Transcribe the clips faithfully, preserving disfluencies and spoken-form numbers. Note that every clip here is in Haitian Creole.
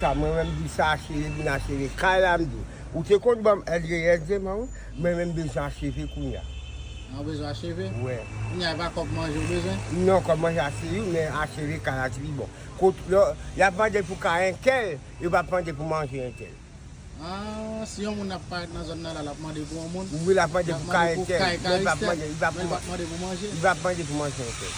Sa, mwen menm di sa acheve, vin acheve kay la, m di w. Ou te konn ban m èd reyèl, se mwen, wi. Mwen menm bezwen acheve kounye a. An, ou bezwen acheve? Wè. Kounye a, e pa kòb manje ou bezwen? Non, kòb manje a se wi, men acheve kay la, se pi bon. Kot, lè, y ap mande pou kay entèl, yo p ap mande pou manje entèl. Ah, si yon moun ap parèt nan zòn nan la, l ap mande pou yon moun? Wi, l ap mande pou kay entèl, men l p ap mande, li p ap mande pou manje. Li p ap mande pou manje entèl.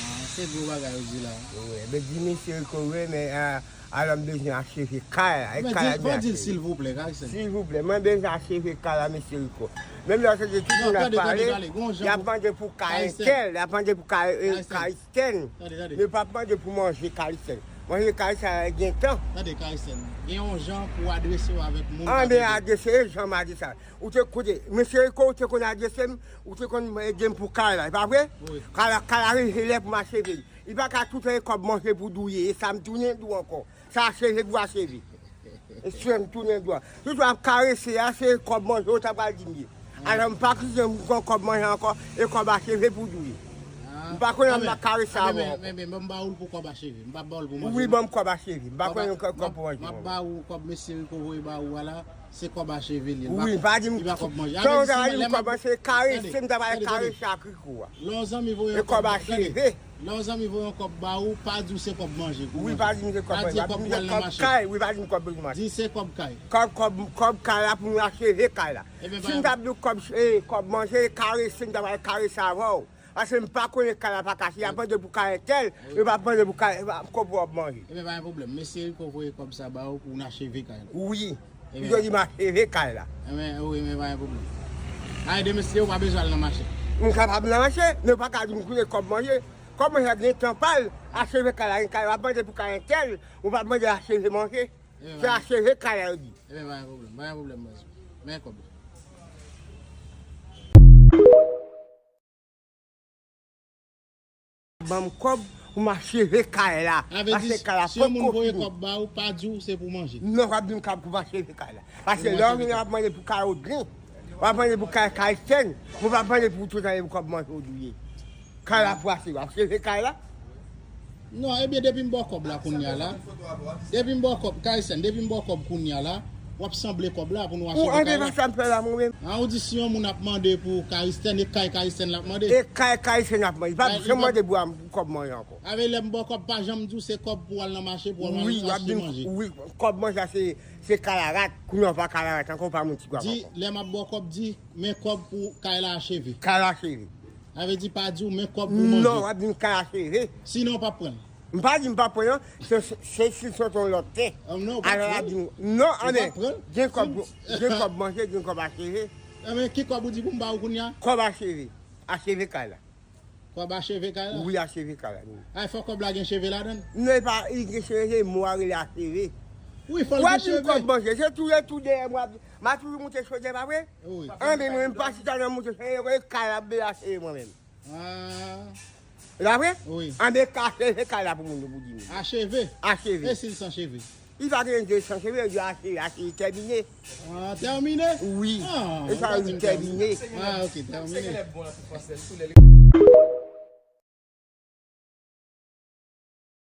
Ah, se gwo bagay ou di la. Wi, men di misye Rico wi, men, ah, alò m bezwen acheve kay la. E kay la m bezwen acheve. Silvouplè, Carlsen. Silvouplè, mwen bezwen acheve kay la, mesye Rico. Menm lè w tande tout moun ap pale, y ap mande pou kay entèl, y ap mande pou kay, eh, Carlsen. Men yo p ap mande pou manje Carlsen. Manje Carlsen a gen tan. Tande, Carlsen, gen yon jan pou w adrese w avèk moun k ap ede. Anben, adrese, e jan m adrese a. Ou te koute, mesye Rico, ou te konn adrese m, ou te konn ede m pou kay la, e pa vre? Wi. Kay la, kay la rive lè pou m acheve l. Li pa ka toutan e kòb manje pou di w ye, e sa m tounen di w ankò. Sa acheve pou acheve. E sè m tounen di w. Si w ap karese a, se kòb manje w ta pral di m ye. Alò, m pa kite m pran kòb manje ankò, e kòb acheve pou di w ye. M pa konnen m pa karese avè w ankò. Men, men, men, men, m ba ou l pou kòb acheve. M pa ba ou l pou manje. Wi, ban m kòb acheve. M pa konnen kòb pou manje. M ap ba ou kòb mesye Rico voye ba ou a la. Se kòb acheve li ye. Wi, pa di m, li pa kòb manje. Sa w ta di m kòb manje, se karese m ta pral karese ak Rico a. Lè yon zanmi voye yon kòb, tande. E kòb acheve. Lè yon zanmi voye yon kòb ba ou, pa di w se kòb manje pou manje. Wi, pa di m se kòb manje. Pa di se kòb pou al nan mache. Wi, pa di m kòb pou manje. Di se kòb kay. Kòb, kòb, kòb kay la pou nou acheve kay la. Si m t ap di w kòb, eh, kòb manje, karese m ta pral karese avè w. Paske m pa konnen kay la pa kache. Y ap mande pou kay entèl, yo p ap mande pou kay, kòb pou w ap manje. Ebyen, pa gen pwoblèm. Mesye Rico voye kòb sa ba ou pou n acheve kay la. Wi. Ebyen, yo di m acheve kay la. Ebyen, wi, men pa gen pwoblèm. Ay, de mesye, ou pa bezwen al nan mache. M kapab nan mache, men yo pa ka di m kounye kòb manje. Kòb manje a gen tan pa l, acheve kay la, gen kay, w ap mande pou kay entèl, ou p ap mande acheve manje. Se acheve kay la, yo di. Ebyen, pa gen pwoblèm, pa gen pwoblèm, baz. Men kòb la. Ban m kòb pou m acheve kay la. Paske kay la poko fini. Sa vle di, si yon moun voye kòb ba ou, pa di w se pou manje. Non, w ap di m kòb pou m acheve kay la. Paske lè w vin, w ap mande pou kay ou dren. W ap mande pou kay, kay sèn. Mwen pa mande pou tout ane pou kòb manje w di w ye. Kay la pou acheve. W ap acheve kay la. Non, ebyen, depi m ba w kòb la kounye a la. Depi m ba w kòb, Carlsen, depi m ba w kòb kounye a la, w ap sanble kòb la pou nou acheve kay la. Ou antre nan sa m fè la, mwen menm. An, ou di si yon moun ap mande pou Carlsen, e kay Carlsen l ap mande? E kay Carlsen l ap mande. Li p ap janm mande pou kòb manje ankò. Avè lè m ba w kòb, pa janm di w se kòb pou al nan mache, pou al achte manje. Wi, kòb manje a se, se kalarat. Kounye a w pa kalarat ankò, w pa moun ti gwa ankò. Di, lè m ap ba w kòb, di, men kòb pou kay la acheve. Kay la acheve. Sa vle di pa di w men kòb pou manje. Non, w ap di m kay acheve. Sinon, w p ap pran l. M pa di m p ap pran l, non. Se, se, se si l sot yon lòt tè. Alò, w ap di m, non, anben, gen kòb, gen kòb manje, gen kòb acheve. Anben, ki kòb ou di pou m ba ou kounye a? Kòb acheve. Acheve kay la. Kòb acheve kay la? Wi, acheve kay la, wi. Ay, fò kòb la gen cheve ladan l? Non, e pa, li gen cheve, se mo a rele acheve. Wi, fò l gen cheve. W ap di m kòb manje, se tou lè tou dèyè m w ap di, m a toujou moute chodyè, pa vre? Wi. Anben, mwen menm pa chita nan moute chodyè, e kay la byen acheve mwen menm. Ah. Ou ta vre? Wi. Anben, ka acheve kay la pou moun yo pou di m. Acheve? Acheve. E si l san cheve? Li pa gen de san cheve, yo di acheve, acheve, tèmine. Ah, tèmine? Wi. Ah, e sa yo di tèmine. Ah, ok, tèmine.